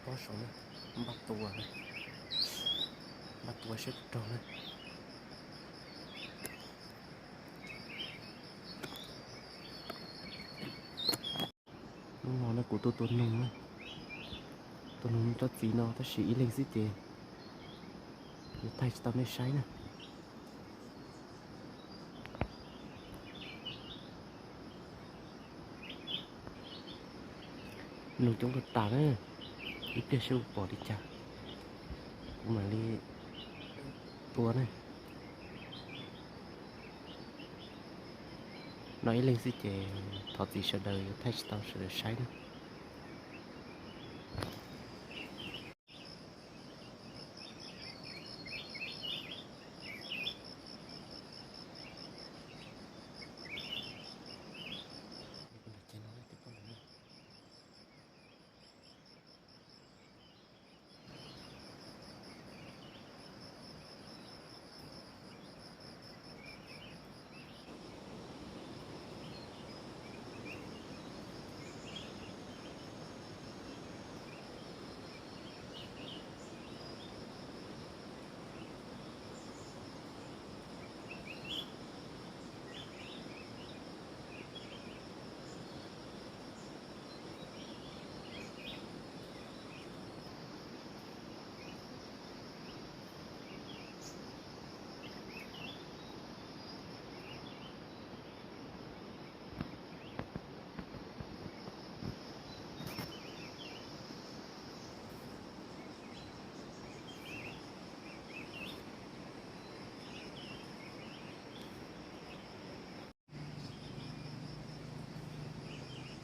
Pob saum na, npaj tua na, npaj tua saib puas raug na. Hnub no ne kuv tuaj tua noog na, tua noog rab txiv no tab sis ib leeg xwb ces yuav thaij tsis tau nej saib na. Noog coob tag tas na, ib pliag saib puas pom li cas kuv mam li tua na. No ib leeg xwb ces thov txim sawv daws yuav thaij tsis tau sawv daws saib na.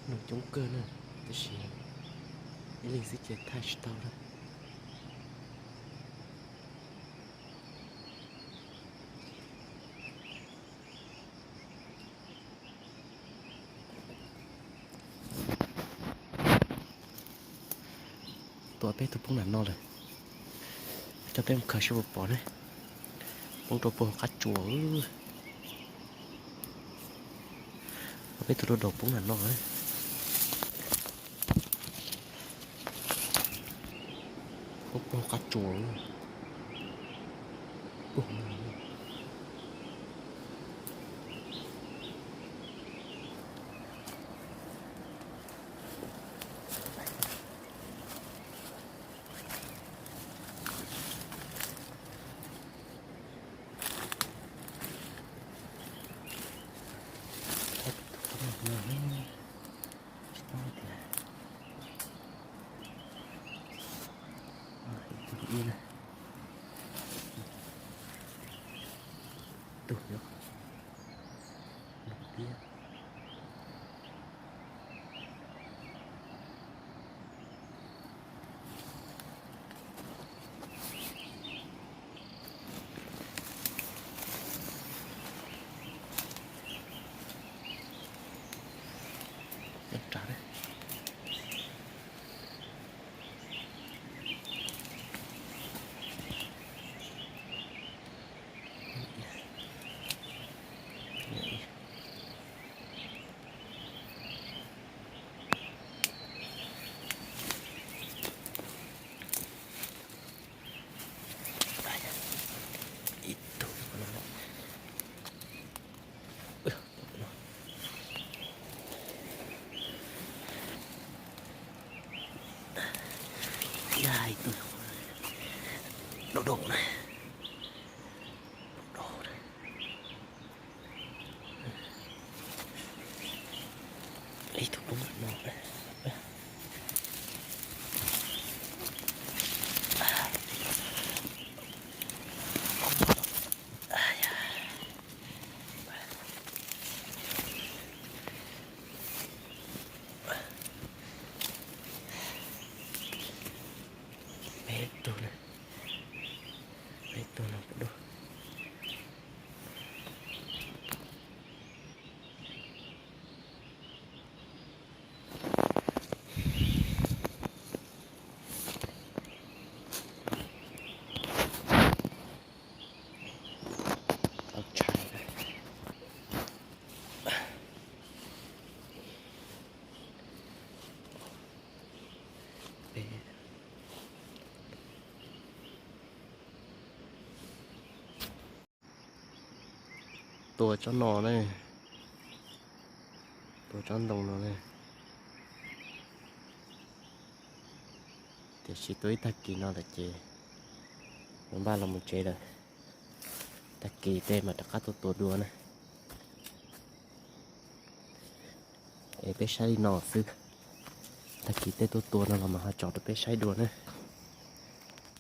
Noog coob kawg na, tab sis ib leeg xwb ces thaij tsis tau na. Tua peb tug poob nram no lawm, coj peb mus khaws saib puas pom ne. Poob rau puag qab tsuas. Peb tug dau daus poob nram no. Poob puag qab tsuas. Ib tug, ib tug, ib tug, ib tug. Ib tug no. Ib tug dau dau na. Dau dau na. Ib tug poob no. Peb tug na, peb tug no puas dua. Tau tshais na. Peb, Tua tsob no ne, tua tsob ntoo no ne. Tiam sis tua ib tag kis no lawm ces npaj los mus tsev lawm. Tag kis tej mam rov qab tuaj tua dua na. Es peb saib li no xwb. Tag kis tej tuaj tua no los mas ho tso rau peb saib dua na.